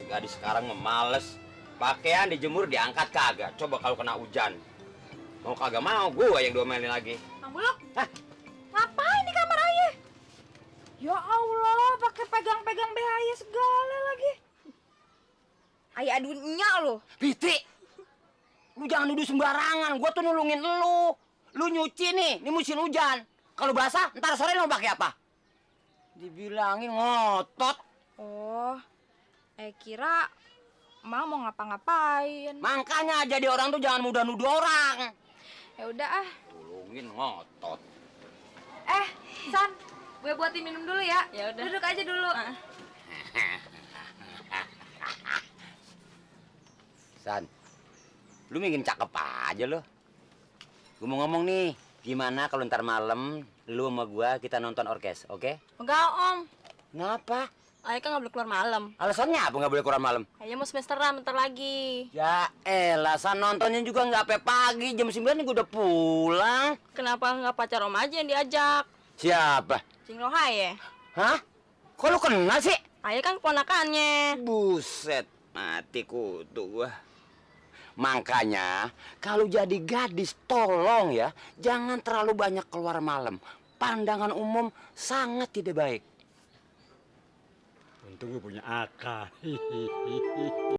Gadis sekarang memales. Pakaian dijemur diangkat kagak. Coba kalau kena hujan. Mau kagak mau, gua yang diomelin lagi. Bang Buluk, Hah? ngapain di kamar ayah? Ya Allah, pakai pegang-pegang BH ayah segala lagi. Ayah adunya lo. Piti, lu jangan nuduh sembarangan. Gua tuh nulungin lu. Lu nyuci nih, ini musim hujan. Kalau basah, ntar sore lu mau pakai apa? Dibilangin ngotot. Oh, kira Mang mau ngapa-ngapain. Makanya jadi orang tuh jangan mudah nuduh orang. Ya udah ah. Nulungin ngotot. San, gue buatin minum dulu ya. Ya udah. Duduk aja dulu. San, lu bikin cakep aja lo. Gue mau ngomong nih, gimana kalau ntar malam lu sama gua kita nonton orkes, oke? Enggak, Om. Kenapa? Ayah kan nggak boleh keluar malam. Alasannya apa nggak boleh keluar malam? Ayah mau semesteran bentar lagi. Ya elah, San, nontonnya juga nggak sampai pagi, jam 9 gue udah pulang. Kenapa nggak pacar Om aja yang diajak? Siapa? Cing Rohai ya? Hah? Kok lu kenal sih? Ayah kan keponakannya. Buset, mati kutu gua. Makanya kalau jadi gadis tolong ya, jangan terlalu banyak keluar malam. Pandangan umum sangat tidak baik. Untung gue punya akal.